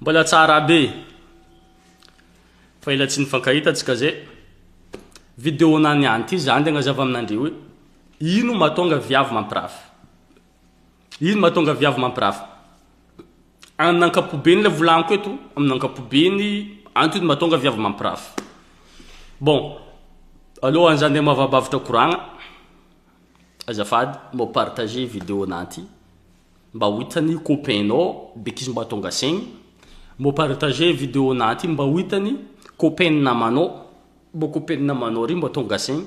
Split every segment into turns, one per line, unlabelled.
Mbola tsara aby e! Fa ela tsy nifankahita tsika zay. Video na niany ty za ndeha agnazava aminandreo hoe ino mahatonga viavy mampirafy. Ino mahatonga viavy mampirafy. Amin'ny ankapobeny le volagniko eto, amin'ny ankapobeny antony mahatonga viavy mampirafy. Bon, alohan'ny za ndeha mavabavitra koragna, azafady mbô partager video na ty. Mba ho hitany copain nao beky izy mba tonga saigny, mbô partager video nahy ty mba ho hitany copain ny namanao, mbô copain ny namanao ry mba tonga saigny,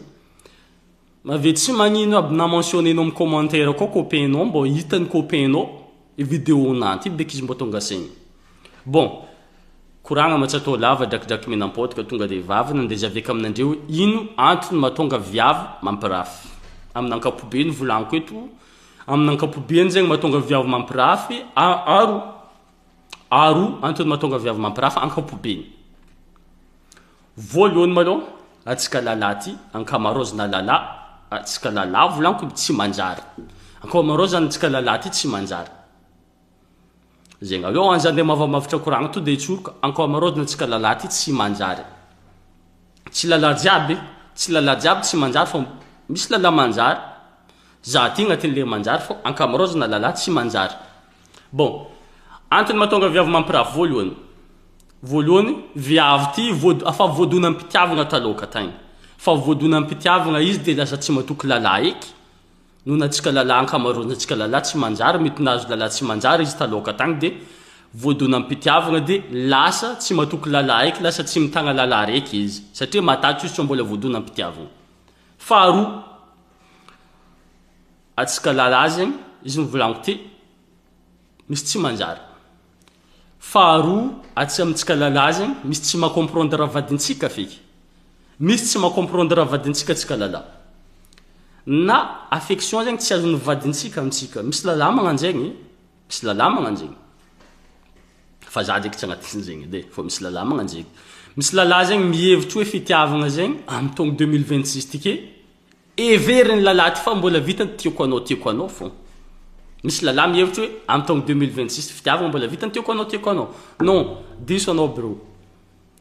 avy eo tsy magnino aby na mentionner-nao amy commentaire koa copain nao mbô hitany copain nao video nahy ty beky izy mba tonga saigny. Bon, koragna ma tsy atao lava drakidraky menam-pôtaka tonga de vaviny andeha zaveka aminandreo hoe ino antony mahatonga viavy mampirafy, amin'ny ankapobeny volagniko eto. Amin'ny ankapobeny zegny mahatonga viavy mampirafy aro aro antony mahatonga viavy mampirafy ankapobeny. Voalohany malôha antsika lalahy ty ankamaroazana lalahy antsika lalahy volagniko tsy manjary, ankamaroazana antsika lalahy ty tsy manjary. Zegny aleo anza andeha mavamavitra koragna to de hitsoroka ankamaroazana antsika lalahy ty tsy manjary. Tsy lalahy jiaby, tsy lalahy jiaby tsy manjary fa misy lalahy manjary. Za ty agnatin'le manjary fô ankamaroazana lalahy tsy manjary. Bon, antony mahatonga viavy mampirafy voalohany, voalohany viavy ty voad- afa voadona am-pitiavagna taloka tagny, fa voadona am-pitiavagna izy de lasa tsy matoky lalahy eky, noho antsika lalahy ankamaroazantsika lalahy tsy manjary, mety nahazo lalahy tsy manjary izy taloka tagny de voadona am-pitiavagna de lasa tsy matoky lalahy eky, lasa tsy mitagna lalahy raiky izy satria matahotro izy sao mbola voadona am-pitiavagna. Faharoa, Atsika lalahy zegny, izy novolaniko ty, misy tsy manjary. Faharoa, atsy amintsika lalahy zegny, misy tsy ma-comprendre vadintsika feky. Misy tsy ma-comprendre vadintsika atsika lalahy. Na affection zegny tsy azon'ny vadintsika amintsika. Misy lalahy magnanjegny, misy lalahy magnanjegny. Fa za ndraiky tsy agnatin'zegny edy e, fa misy lalahy magnanjegny. Misy lalahy zegny mihevitry hoe fitiavagna zegny amin'ny taogno 2026 ty ke, Heverin'ny lalahy ty fa mbola vitany tiako anao tiako anao fô. Misy lalahy mihevitra hoe amin'ny taogno 2026 fitiavagna mbola vitany tiako anao tiako anao. Non, diso anao bro.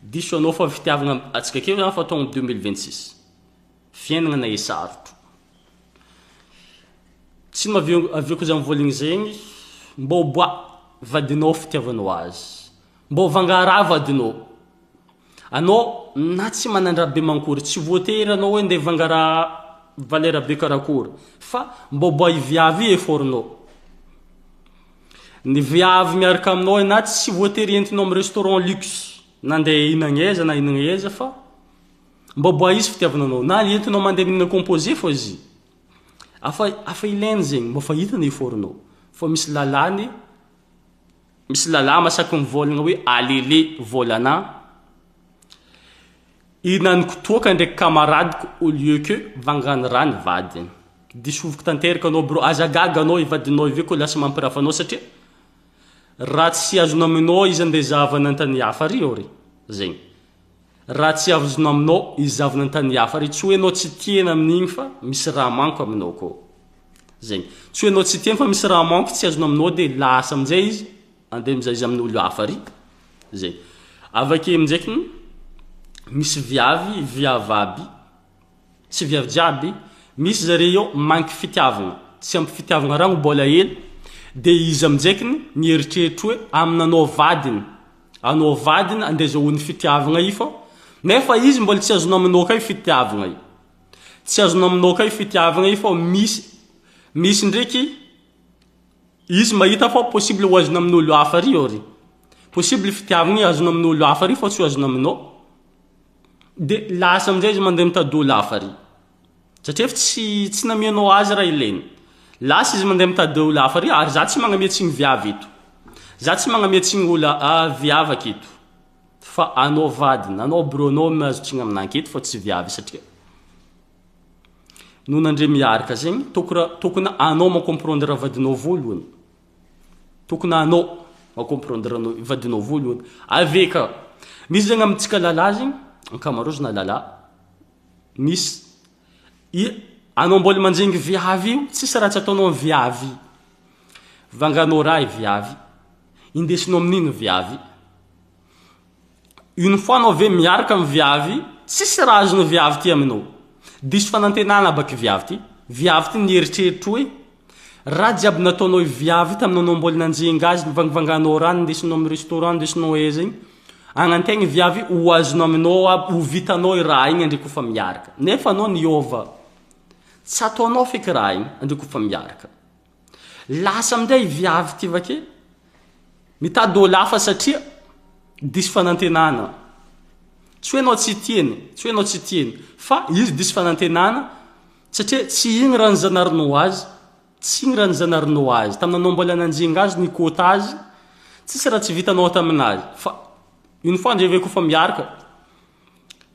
Diso anao fa fitiavagna antsika akeo zany fa taogno 2026. Fiainagna na sarotro. Tsy mahaveo aviako zany voaligny zegny mbô boa vadinao fitiavanao azy. Mbô vangara vadinao. Anao na tsy manan-draha be mankory, tsy voatery anao hoe ndeha hivanga raha valeur be karakory fa mbô boay viavy io effort-nao. Ny viavy miaraka aminao na tsy voatery entinao amin'ny restaurant luxe na ndeha hihinagna aiza na hihinagna aiza fa mbô boay izy fitiavana anao na entinao mandeha mihinagna composé fô izy afa afa ilainy zegny mbô fa hitany effort-nao fa misy lalàny Misy lalahy masaky mivôlagna hoe alele vôlana ihinaniko toaka ndraiky camaradeko au lieu que vangany rà ny vadiny. Disoviko tanteraka anao bro, aza gaga anao i vadinao io ve ko lasa mampirafy anao satria raha tsy azonao aminao izy andeha zahavana antany hafa ry ô ry zegny. Raha tsy azonao aminao izy zahavana antany hafa ry, tsy hoe anao tsy tiana amin'igny fa misy raha manko aminao koa. Zegny. Tsy hoe anao tsy tiany fa misy raha manque tsy azony aminao de lasa aminjay izy andeha mizaha izy amin'olo hafa ary. Zegny. Avake aminjay kny misy viavy, viavy aby, tsy viavy jiaby, misy zare eo manque fitiavagna, tsy ampy fitiavagna ragno mbola hely de izy aminjay kny mieritreritry hoe aminanao vadiny, anao vadiny andeha azahoany fitiavagna io fô nefa izy mbola tsy azonao aminao ka io fitiavagna io. Tsy azonao aminao kay fitiavagna io fa misy misy ndreky izy mahita fa possible ho azona amin'olo hafa ry eo ry. Possible fitiavagna io azona amin'olo hafa ry fa tsy ho azona aminao. De lasa aminjay izy mandeha mitady olo hafa ry. Satria efa tsy tsy namianao azy raha ilainy. Lasa izy mandeha mitady olo hafa ry ary za tsy magnamia tsigny viavy eto. Za tsy magnamia tsigny olo viavy aketo. Fa anao vadiny, anao bro anao mahazo tsiny aminah aketo fa tsy viavy satria no nandre miaraka zegny tokony tokony anao ma comprendre vadinao voalohany, tokony anao ma comprendre anao vadinao voalohany, avy ka misy zegny amintsika lalahy zegny ankamarozana lalahy misy i anao mbola manjengy viavy io tsisy raha tsy ataonao amy viavy, vanganao raha i viavy, indesinao amin'ino viavy. Une fois anao ve miaraka amin'ny viavy, tsisy raha azon'ny viavy ty aminao. Diso fanantenana baky viavy ty. Viavy ty nieritreritro hoe raha jiaby nataonao i viavy taminao anao mbola nanjenga azy, nivangivanganao rano, nindesinao amin'ny restaurant, nindesinao aiza igny. Agnantegna viavy ho azonao aminao aby, ho vitanao i raha igny andre kofa miaraka. Nefa anao niova. Tsy ataonao feky raha igny andre kofa miaraka. Lasa amin'izay i viavy ty vake mitady olo hafa satria diso fanantenana. Tsy hoe anao tsy tiany, tsy hoe anao tsy tiany fa izy diso fanantenana satria tsy igny raha nizanarinao azy, tsy igny raha nizanarinao azy. Taminanao mbola nanjinga azy, nikôta azy, tsisy raha tsy vitanao taminazy fa une fois ndre ve kofa miaraka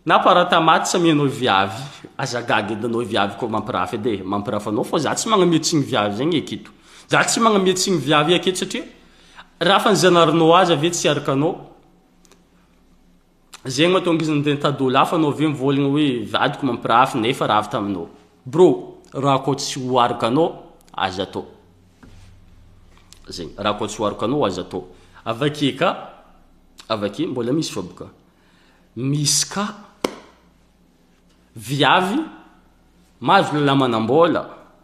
Na paratamaty tsy amianao viavy, aza gaga edy anao viavy koa mampirafy edy e, mampirafy anao fô za tsy magnamia tsigny viavy zegny eketo, za tsy magnamia tsigny viavy aketo satria raha fa nizanarinao azy ave tsy araka anao, zegny mahatonga izy nandeha nitady olo hafa anao ave mivôlagna hoe vadiko mampirafy nefa raha avy taminao, bro raha kô tsy ho araka anao aza atao, zegny raha kô tsy ho araka anao aza atao, avake ka avake mbola misy fô boka. Misy ka viavy mahazo lehilahy manam-bôla,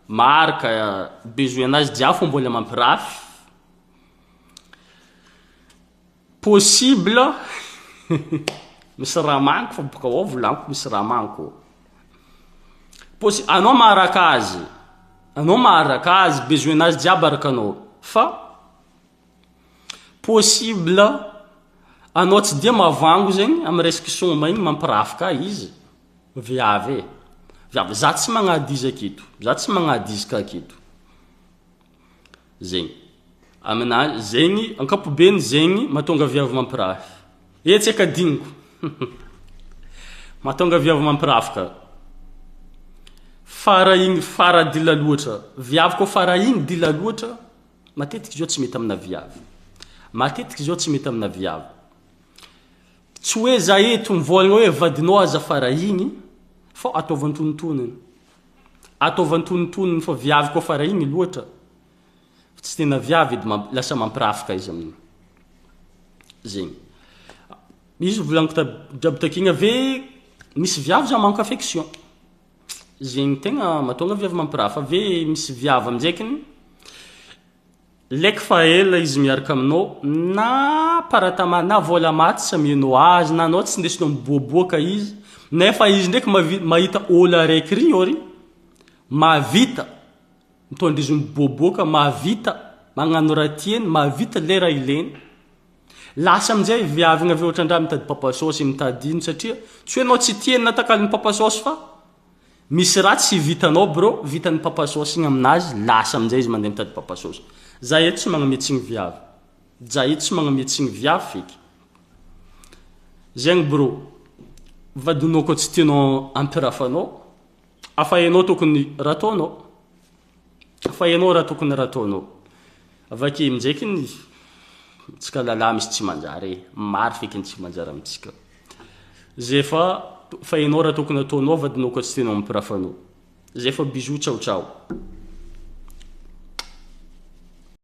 maharaka besoin anazy jiaby fô mbola mampirafy, possible misy raha manko fa bôka ao volagniko misy raha manko ao, possi- anao maharaka azy, anao maharaka azy besoin nazy jiaby araka anao fa Possible anao tsy dia mavango zegny am resaky soma igny mampirafy ka izy viavy e, viavy za tsy magnady izy aketo, za tsy magnady izy ka aketo, zegny aminah zegny ankapobeny zegny mahatonga viavy mampirafy, etsy ankadiniko mahatonga viavy mampirafy ka fara igny fara dila loatra, viavy koa fara igny dila loatra. Matetiky izao tsy mety amina viavy. Matetiky izao tsy mety amina viavy. Tsy hoe za eto mivolagna hoe vadinao aza farahigny fa ataovy antonontonony. Ataovy antonontonony fa viavy koa farahigny loatra tsy tena viavy edy mamp- lasa mampirafy ka izy amin'igny. Zegny. Izy volagniko tab- jiaby takigny ave misy viavy za manque affection. Zegny tegna mahatonga viavy mampirafy fa ve misy viavy amizekiny leky fa ela izy miaraka aminao na paratama na vôla maty tsy amianao azy na anao tsy indesinao miboaboaka izy nefa izy ndraiky mavi- mahita ôlo araiky ry ô ry mahavita mitondra izy miboaboaka mahavita magnano raha tiany mahavita le raha ilainy. Lasa amin'izay viavina avy ohatran-draha mitady papa saosy mitady ino satria tsy hoe anao tsy tia ny natakalon'ny papa saosy fa misy raha tsy vitanao bro vitan'ny papa saosy igny aminazy lasa amin'izay izy mandeha mitady papa saosy. Za eto tsy magname tsigny viavy, za eto tsy magname tsigny viavy feky. Zegny bro, vadinao koa tsy tianao ampirafanao afa enao tokony raha ataonao. Fa ianao raha tokony raha ataonao. Avake aminjaiky ny tsika lalahy misy tsy manjary e, maro feky ny tsy manjary amintsika. Zay fa fa ianao raha tokony ataonao vadinao koa tsy tianao ampirafanao. Zay fa bisous ciao ciao.